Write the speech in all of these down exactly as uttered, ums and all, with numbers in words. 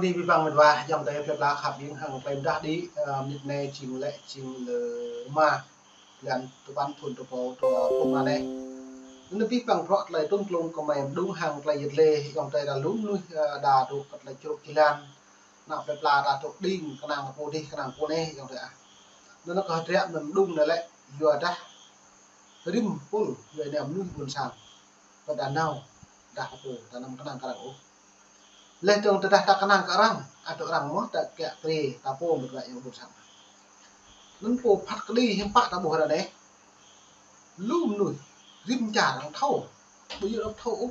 Abih bang met wa, ayŏng adơi plơi pla khăp hing hăng plơi pla đĭ, ơ, mơnit anai jing lĕ jing lơ rơma blan tơpăn thun rơbâo dua pluh rơma anai. Anŭn abih bang bruă tơlơi tŭng tlung kơmơi mơđung hăng tơlơi yet lê, ayŏng adơi đa lŏm mơnuih, ơ, đa dŏ kơ tơlơi čruk jơlan. Ană plơi pla đa dŏ đing kơnang pô dih kơnang pô anai, ayŏng adơi ah. Anŭn kơ hơdră mơ̆n mơđung anai lĕ, yua dah rĭm pul, yua anai mơnuih ƀôn sang. Ƀơi đa nao, dah pô, ta anăm kơnang kơ arăng ôh. Laih dơ̆ng tơdah ta kơnang kơ arăng, ăt arăng mơ̆ ta kiă kriê, ta pô mơ̆n ră yang ƀôn sang. Anŭn pô phat kơđi hiư̆m pă ta ƀuh ră anai. Lu mơnuih, rĭm čar arăng thâo. Ƀu djơ̆ arăng thâo ôh.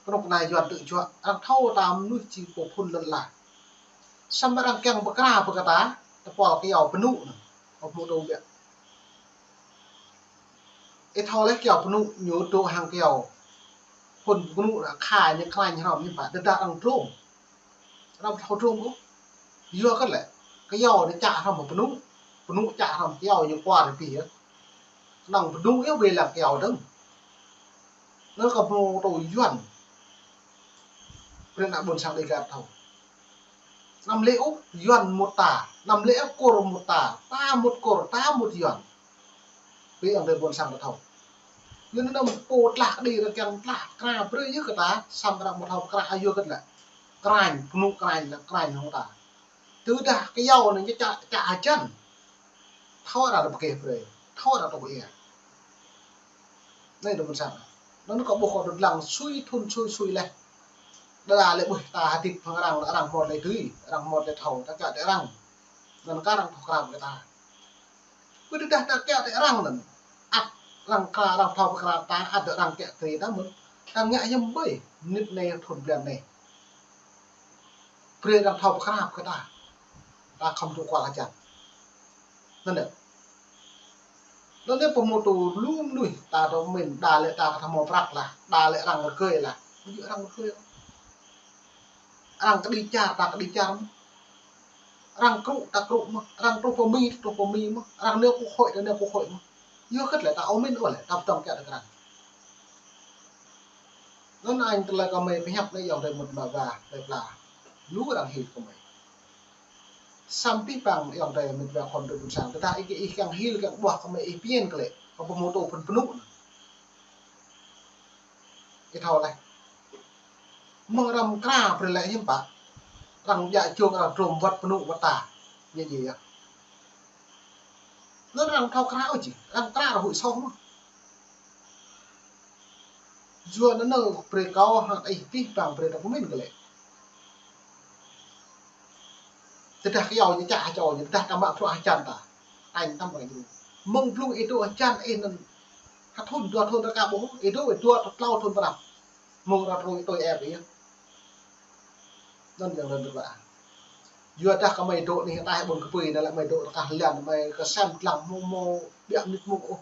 Kơnuk kơna Yuan tơjuă, arăng thâo ta mơnuih či pô phŭn lŏn ala. Samơ̆ arăng kiăng pơkra pơkra ta, tơpul kơyâo pơnŭ anŭn. Ôh mơ̆ tơbiă. Ih thâo laih kơyâo pơnŭ ñu dŏ hăng kơyâo phŭn pơnŭ anŭn kha ñu krañ hrŏm hiư̆m pă, tơdah arăng drôm. Arăng thâo drôm ôh. Yua kơ lĕ, kơyâo anai čă hrŏm pơnŭ, pơnŭ čă hrŏm kơyâo ñu kuar pĭ yơh. Kơnơ̆ng pơnŭ yơh wai lăng kơyâo dơ̆ng. Anŭn kơ mơ̆ tơ Yuan. Brơi ană ƀôn sang Dêga thâo. Anăm lĕ ôh Yuan mŭt ta, anăm lĕ ôh Kur mŭt ta, ta mŭt Kur, ta mŭt Yuan. Brơi ayŏng adơi ƀôn sang ta thâo. Anŭn anăm pô tlah kơđi arăng kiăng tlah kra brơi yơh kơ ta, samơ̆ arăng ƀu thâo kra yua kơ lĕ. Krañ, pơnŭ krañ lĕ krañ hăng ta. Tơdah kơyâo anai čă, čă hơjăn. Thâo arăng pơkeh brơi, thâo arăng tŏk ia. Anai dŏ ƀôn sang. Anŭn kơ ƀuh kơ dŏ lăng sui thun sui sui laih. Đa đa lĕ ƀuh ta hơdip hăng arăng, arăng mơ̆ lĕ tui, arăng mơ̆ lĕ thâo, ta kiă tơ arăng. Anŭn kơ arăng thâo kra kơ ta. Ƀu tơdah ta kiă tơ arăng anŭn. Ăt arăng kra, arăng thâo kra ta, ăt arăng kiă kriê ta mơ̆n. Ta ngă hiư̆m ƀơi, mơnit anai thun blan anai. Brơi arăng thâo pơkra kơ ta. Ta khŏm dŏ kual hơjăn. Anŭn yơh. Anŭn yơh pơmơ̆ tơ lu mơnuih ta dŏ mĭn đa lĕ ta kơ ta hmâo prăk lah, đa lĕ arăng rơgơi lah. Ƀu djơ̆ arăng rơgơi. Arăng kơđi čar, ta kơđi čar mơ̆n. Arăng krŭ, ta krŭ mơ̆n. Arăng truh pơ Mi, ta truh pơ Mi mơ̆n. Arăng nao quốc hội, ta nao quốc hội mơ̆n. Yua kơ lĕ ta ƀu mĭn ôh lĕ, ta pơtŏng kiă tơ arăng. Anŭn anh tơlơi kơmơi pơhiăp anai ayŏng adơi mŭt mă wa, plơi pla. Lu arăng hil kơmơi. Samơ̆ abih bang ayŏng adơi mŭt wa khŏm dŏ ƀôn sang. Tơdah ih, ih kiăng hil kiăng ƀuah kơmơi ih pơñen kơ lĕ. Kơ pơmơ̆ tơ phŭn pơnŭ anŭn. Ih thâo laih. Mơ̆ng arăng kra brơi lĕ hiư̆m pă. Arăng djă čông arăng drôm wơ̆t pơnŭ wơ̆t ta. Ñu djơ̆ yơh. Anŭn arăng thâo kra ôh či, arăng kra arăng huĭ soh mơ̆n. Yua anŭn brơi kâo hăng ih abih bang brơi ta pơmĭn kơ lĕ. Tơdah kơyâo ñu čă hơčâo ñu, tơdah ta mă bruă hơjăn ta. Tañ tăm ră ñu. Mơ̆ng blung ih dŏ hơjăn ih anŭn. Hơthun dua thun ta ka ƀuh, ih dŏ ih dua tlâo thun pơnăp. Mơ̆ng ră tui tui ĕp ih. Anŭn ayŏng adơi mŭt wa. Yua dah kơmơi dŏ anih ataih ƀôn kơpui anai lĕ mơi dŏ rơkah lăn mơi kơsem dlăng mơ̆ng mơ̆ng biă mơnit mơ̆ng ôh.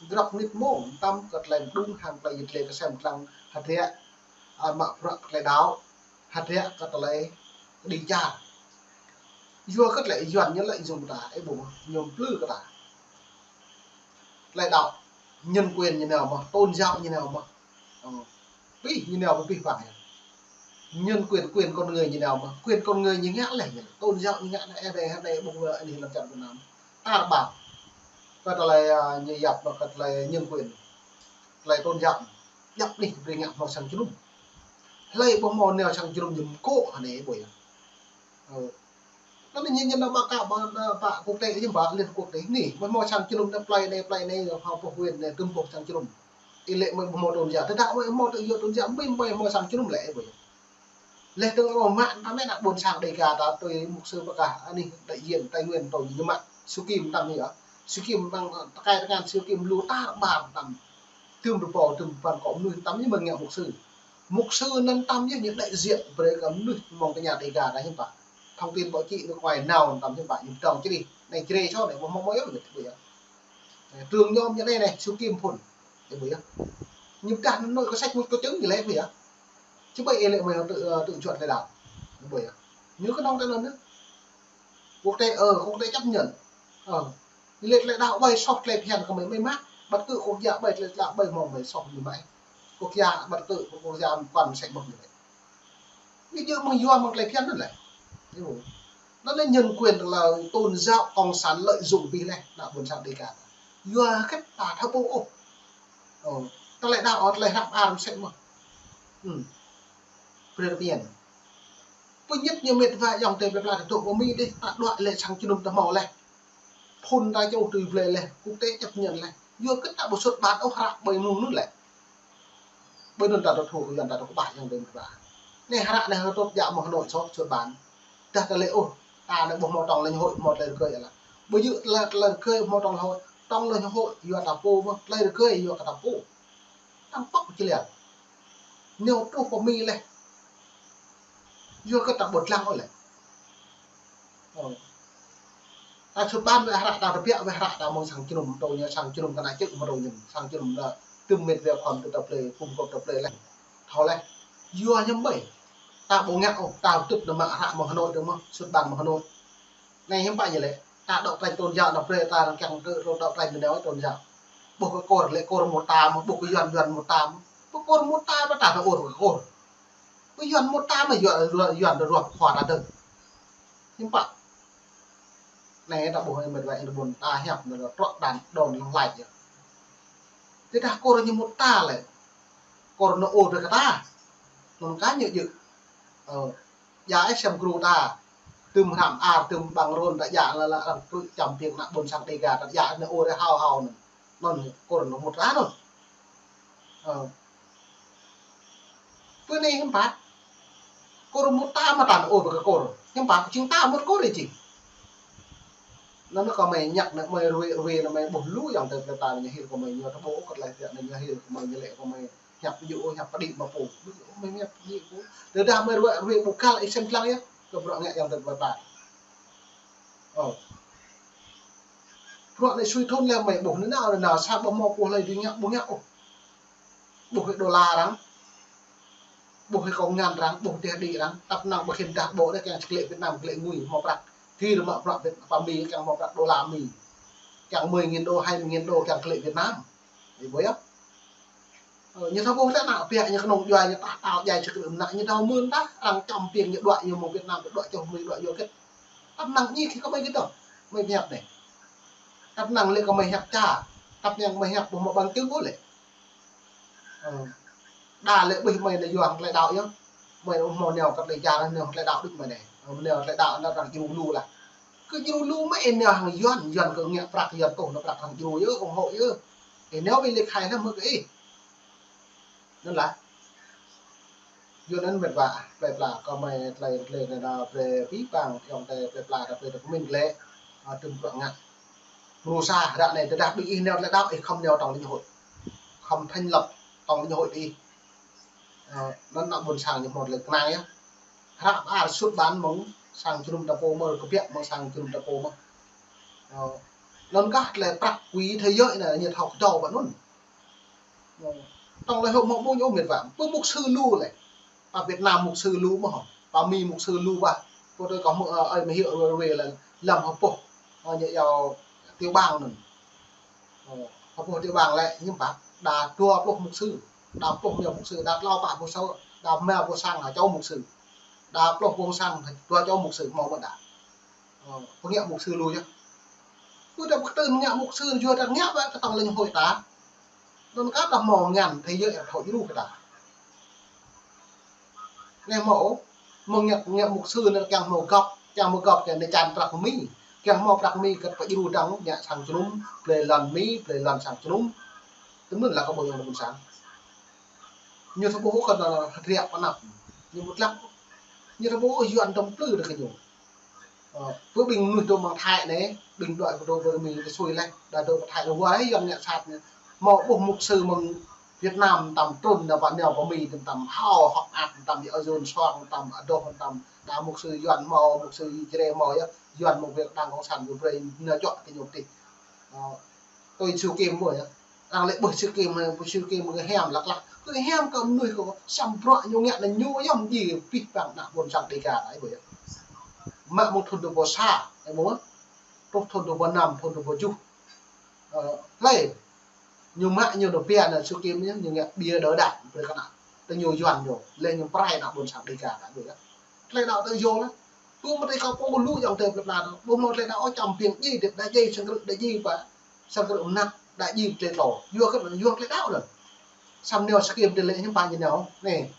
Drŏk mơnit mơ̆ng tăm kơ tơlơi mơđung hăng tơlơi yit lĕ kơsem dlăng hơdră, a, mă bruă kơ tơlơi đaŏ, hơdră kơ tơlơi kơđi čar. Yua kơ tơlơi Yuan ñu lĕ yŭng ta, ih ƀuh mơ̆, ñu plư kơ ta. Tơlơi đaŏ, nhân quyền ñu nao mơ̆, tôn giáo ñu nao mơ̆. Ơ, pih ñu nao pih păng yơh. Nhân quyền, quyền con người ñu nao mơ̆, quyền con người ñu ngă laih ñu. Tôn giáo ñu ngă anai, ơ, anai, anai, ƀuh wa anih lăm čar Việt Nam. Tar ƀar. Kơ tơlơi, ơ, ñu yap mơ̆ kơ tơlơi nhân quyền. Tơlơi tôn giáo. Yap anih brơi ngă hmâo sang jơnum. Hlơi ƀu hmâo nao sang jơnum ñu mơkŏ anai ƀuh yơh. Ơ, anŭn ñu, ñu nao ƀă kơ, ƀă, ƀă, ƀă quốc tế, ñu ƀă Liên Hợp Quốc anai. Anai, mơi hmâo sang jơnum anai, plơi anai, plơi anai, hmâo pô huyện anai, tơm pô sang jơnum. Ih lĕ mơi ƀu hmâo tôn giáo. Tơdah mơi hmâo tự do tôn giáo, mơi, mơi hmâo sang jơnum lĕ, ih ƀuh yơh. Laih dơ̆ng mơ̆ mă, ta mơ̆ ană ƀôn sang Dêga ta tui mục sư pơkah, anih đại diện Tây Nguyên tui ñu mă. Su Kim tăm ñu yơh. Su Kim ƀăng, tơkai tơngan Su Kim lu tar ƀar tăm. Tơm rơbâo, tơm pơpăn kơ mơnuih tăm ñu mơ̆ng ngă mục sư. Mục sư anŭn tăm yơh ñu đại diện brơi kơ mơnuih mơ̆ng tơña Dêga ta hiư̆m pă. Thông tin báo chí nước ngoài nao tăm hiư̆m pă, ñu pơtŏng čih. Anai čih sô anai, ƀu hmâo mơi ôh ñu ƀuh yơh. Anai, trường nhóm ñu anai anai, Su Kim phŭn. Ih ƀuh yơh. Ñu pơdah anŭn có sách mục có chứng ñu lĕ ƀuh yơh. Či ƀai ih lĕ mơi tự, ơ, tự chọn tơlơi đaŏ. Ih ƀuh yơh. Ñu kơnơ̆ng tơlơi anŭn yơh. Quốc tế, ơ, quốc tế chấp nhận. Ơ. Ñu lĕ tơlơi đaŏ ƀai soh tơlơi phiăn kơ mơi, mơi mă. Bất cứ quốc gia ƀai tơlơi đaŏ ƀai hmâo mơi soh mơi mă. Quốc gia, bất cứ quốc gia mơ̆ng quan sách mơ̆ng ñu lĕ. Ƀu djơ̆ mơ̆ng yua mơ̆ng tơlơi phiăn anŭn lĕ. Anŭn lĕ nhân quyền là tôn giáo cộng sản lợi dụng ƀing lĕ, ană ƀôn sang Dega. Yua hơget ta thâo ƀuh ôh. Ơ, tơlơi đaŏ, tơlơi hră mơar mơsĕ mơ̆n. Hmm. Brơi ta ƀiă. Pơñet ñu mĕt wa ayŏng adơi plơi pla ta dŏ pơ Mi dih, ta đuaĭ lĕ sang jơnum ta hmâo lĕ. Phun ta čô tui blơi lĕ, quốc tế chấp nhận lĕ. Yua hơget ta ƀu xuất bản ôh hră ƀơi mông anŭn lĕ. Ƀơi anŭn ta dŏ thâo kơ Yuan ta dŏ kơƀah ayŏng adơi mĕt wa. Anai hră anai hơtŭt djă mơ̆ng Hà Nội sô xuất bản. Dah ta lĕ ôh, ta anai ƀu hmâo trong lĕ hội, hmâo tơlơi rơgơi lĕ. Ƀu djơ̆ tơlơi, tơlơi rơgơi hmâo trong lĕ hội, trong lĕ hội, yua ta pô mơ̆n, tơlơi rơgơi yua kơ ta pô. Tăng tốc kơ lĕ. Ñu truh pơ Mi lĕ. Yua hơget ta ƀu lăng ôh lĕ. Ơ. Ta xuất bản wơ̆t hră ta, ta biă wơ̆t hră ta mơ̆ng sang jơnum, tui ñu sang jơnum kơ ană čư̆ mơ̆ tui ñu, sang jơnum ta tơm mĕt wa khŏm tui ta plơi, phung gŏp ta plơi lĕ. Thâo lĕ. Yua ñu ƀai. Ta ƀu ngă ôh, ta tŭt nao mă hră mơ̆ng Hà Nội dơ̆ng mơ̆n, xuất bản mơ̆ng Hà Nội. Anai hiư̆m pă ñu lĕ, ta đấu tranh tôn giáo nao brơi ta răng kiăng kơ đấu tranh tôn giáo. Ƀuh kơ Kur lĕ Kur mơta mơ̆n, ƀuh kơ Yuan Yuan mơta mơ̆n. Ƀuh Kur mơta mơ̆ ta nao ur kơ Kur. Ƀuh Yuan mơta mơ̆ Yuan, Yuan, Yuan ruah khua ta dơ̆ng. Hiư̆m pă. Anai ta ƀuh mĕt wa ayŏng adơi ƀôn ta hiăp anai trŏ đan đon lăng lač yơh. Tơdah Kur ñu mơta lĕ. Kur nao ur brơi kơ ta. Anŭn kah ñu djơ̆. Ơ. Djă ih sem gru ta. Tơm hră mơar, tơm ƀăng rôn ta djă lĕ, lĕ arăng pơčăm ƀing ană ƀôn sang Dega ta djă nao ur hao hao anŭn. Anŭn Kur nao mơta anŭn. Ơ. Pơ anai hiư̆m pă. Kur mơta mơ̆ ta nao ur kơ Kur. Hiư̆m pă jing ta mơ̆ Kur jing. Anŭn kơ mơi ñăk anŭn mơi rui, rui anŭn mơi ƀuh lu ayŏng adơi plơi pla ñu hil kơ mơi ñu ta ƀuh kơ tơlơi tiak anŭn ñu hil kơ mơi ñu lĕ kơ mơi hiăp yua, hiăp pơđĭ mă pô. Mơi hiăp pơđĭ pô. Tơdah mơi rui, rui ƀu kăl ih sem lăng yơh. Kơ bruă ngă ayŏng adơi plơi pla. Ơ. Bruă anai sui thun lĕ mơi ƀuh anŭn nao, anŭn nao sa ƀuh mơ̆ pô hlơi dui ngă ƀu ngă ôh. Ƀuh kơ đôla arăng. Ƀuh kơ kông ngăn arăng, ƀuh teh đĭ arăng. Tăp năng ƀu khĭn dah ƀô̆ đĕ kiăng či klĕ Việt Nam klĕ ngui hmâo prăk. Gir mă bruă Việt, pơ Mi kiăng hmâo prăk đôla Mi. Kiăng mười nghìn đô, hai mươi nghìn đô kiăng klĕ Việt Nam. Ih ƀuh yơh. Ơ, ñu thâo ƀuh tơlơi ană biă ñu kơnơ̆ng djuai ñu tah tao djai čơkrư̆ mơnă ñu thâo mưn tah, arăng čăm ƀing ñu đuaĭ ñu mơ̆ng Việt Nam, đuaĭ čoh mơi đuaĭ yua hơget. Tăp năng ñu khĭ kơ mơi kơ tơ̆, mơi hiăp anai. Tăp năng lĕ kơ mơi hiăp ča, tăp năng mơi hiăp ƀu hmâo bằng chứng ôh lĕ. Ơ. Đa lĕ ƀuh mơi anai Yuan tơlơi đaŏ yơh. Mơi ƀu hmâo nao kơ tơlơi čar, nao tơlơi đaŏ đôč mơi anai. Ơ, nao tơlơi đaŏ anŭn arăng djru lu lah. Kơ djru lu mơi nao hăng Yuan, Yuan kơ ngă prăk Yuan tŭ nao prăk arăng djru yơh, ủng hộ yơh. Ih nao ƀing lĕ khai lăm mơ̆ kơ ih. Anŭn lah. Yua anŭn mĕt wa, plơi pla kơ mơi tơlơi, tơlơi anai nao brơi pih pang ayŏng adơi plơi pla ta brơi ta pơmĭn lĕ, ơ, tơm bruă ngă. Mrô sa ră anai tơdah ƀing ih nao tơlơi đaŏ, ih khŏm nao trong lĕ ñu hội. Khŏm thành lập trong lĕ ñu hội ƀing ih. Ơ, anŭn ană ƀôn sang ñu hmâo tơlơi kơnang yơh. Hră mơar xuất bản mơ̆ng sang jơnum ta pô mơ̆, kơbiă mơ̆ng sang jơnum ta pô mơ̆. Ơ, anŭn kah tơlơi prăk quỹ thế giới anai ñu thâo kơdâo ƀă anŭn. Ơ, tŏng lĕ hŏ mơ̆ ƀu ñu mĕt wa. Pơ mục sư lu lĕ. Pơ Việt Nam mục sư lu mơ̆ hŏ. Pơ Mi mục sư lu ƀă. Pơ tui kâo hmư̆, ơ, ơi mơi hil rui rui lĕ lăm hơpuh. Ơ, ñu yua tiểu bang anŭn. Ơ, hơpuh tiểu bang lĕ hiư̆m pă. Đa dua pluh mục sư. Đa pluh ñu mục sư. Đa klâo pă pluh sô. Đa rơma pluh sang hă čô mục sư. Đa pluh pluh sang dua čô mục sư hmâo mơ̆ đa. Ơ, pơngă mục sư lu yơh. Ƀu ta pơkơtưn ngă mục sư yua ta ngă ƀă kơ tŏng lĕ ñu hội ta. Anŭn kah ta hmâo ngăn thế giới thâo djru kơ ta. Anai hmâo, mơ̆ng ngă, ngă mục sư anŭn kiăng hmâo gŏp, kiăng hmâo gŏp kiăng nao čan prăk Mi. Kiăng hmâo prăk Mi kơ pơdjru dăng ngă sang jơnum, plơi lŏn Mi, plơi lŏn sang jơnum. Tơmơ̆n lah kơ ƀuh ayŏng adơi ƀôn sang. Ñu thâo ƀuh kơ anŭn hơdră pơ anăp. Ñu ƀu tlăk. Ñu thâo ƀuh Yuan dŏng plư đa kơ ñu. Ơ, pơ ƀing mơnuih dŏ mơ̆ng Thái anai, ƀing đuaĭ kơ dŏ pơ Mi kơ sui lĕ, đa dŏ pơ Thái anai wa lĕ Yuan ngă sat anai. Hmâo ƀuh mục sư mơ̆ng Việt Nam tăm trŭn nao pơ, nao pơ Mi tăm hao hŏk ăt tăm yơh yôn soang tăm adoh tăm đa mục sư Yuan hmâo, mục sư Jrai hmâo yơh, Yuan mơ̆ng Việt Nam cộng sản ñu brơi nao čuă kơ ñu tih. Ơ, tui Siu Kim ƀuh yơh. Arăng lĕ ƀuh Siu Kim, ƀuh Siu Kim kơ hiam lăk lăk. Kơ hiam kơ mơnuih kơ săm bruă ñu ngă anŭn ñu yơh mơ̆ djai pih pang ană ƀôn sang Dega ta ih ƀuh yơh. Mă mơ̆ng thun dua pluh sa, ih ƀuh mơ̆. Truh thun dua pluh năm, thun dua pluh tơjuh. Ơ, hlơi. Ñu mă ñu nao pia anŭn Siu Kim ñu, ñu ngă bia đỡ đạn brơi kơ ană. Tơ ñu Yuan ñu, lĕ ñu pơrai ană ƀôn sang Dega ta ih ƀuh yơh. Hlơi đaŏ tơ yua lah. Ƀu mơ̆ tơlơi kâo pô lu yŏng tơlơi plơi pla tơ. Ƀu hmâo tơlơi đaŏ čăm piêng djai, djai, djai, sang krư̆ djai, sang krư̆ mơnat, djai tơlơi tlô. Yua kơ, yua tơlơi đaŏ anŭn. Samơ̆ nao sơkĭm tơlơi hiư̆m pă ñu nao. Anai.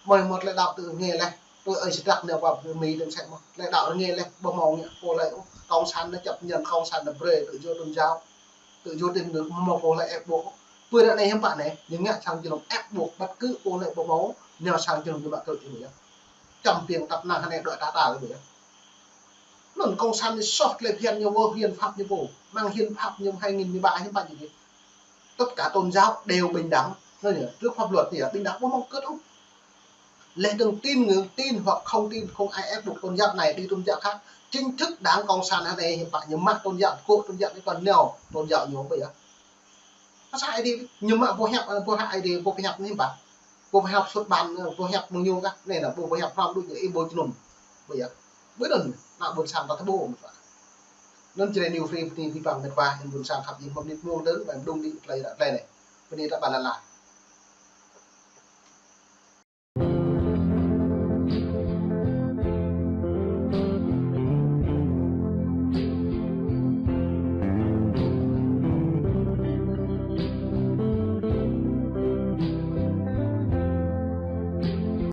Mơi hmâo tơlơi đaŏ tơ ngă laih. Tui ơi sơdrăk nao pơ Mi tơ̆ng sĕ mơ̆. Tơlơi đaŏ ngă laih, ƀu hmâo ngă pô laih. Cộng sản nao chấp nhận, cộng sản nao brơi, tự do tôn giáo. Tự do tín ngưỡng, ƀu hmâo pô laih ép buộc. Pơ ră anai hiư̆m pă anai, ñu ngă sang jơnum ép buộc bất cứ pô laih ƀu hmâo, nao sang jơnum ñu mă krư̆ ñu yơh. Čăm piêng tăp năng hơnai đuaĭ ta ta kơ ƀu yơh. Anŭn cộng sản ñu soh tơlơi phiăn ñu wơ̆t hiến pháp ñu pô. Mơ̆ng hiến pháp ñu hai nghìn mười ba hiến pháp ñu đi. Tất cả tôn giáo đều bình đẳng. Anŭn yơh, trước pháp luật thì bình đẳng ƀu hmâo kơt ôh. Laih dơ̆ng tín ngưỡng, tin hoặc không tin, không ai ép buộc tôn giáo này đi tôn giáo khác. Chính thức đảng cộng sản hơnai hiư̆m pă ñu mă tôn giáo, kơ tôn giáo anai toàn nao tôn giáo ñu ƀu yơh. Pơsai Aê Diê, ñu mă boh hiăp, boh hiăp Aê Diê, boh hiăp anai hiư̆m pă. Boh hiăp xuất bản, boh hiăp mơ̆ng ñu kah. Anai nă, boh hiăp hrŏm đôč ñu ih ƀu jơnum. Ƀu yơh. Ƀu anŭn, ană ƀôn sang ta tơƀô mơ̆n pă. Anŭn Jrai New Free bơni abih bang mĕt wa, ƀôn sang khăp jing mơ̆n nit mông dơ̆ng, ƀai mơđung đĭ tơlơi ră tơlơi anai. Bơni ta ƀă lăn la.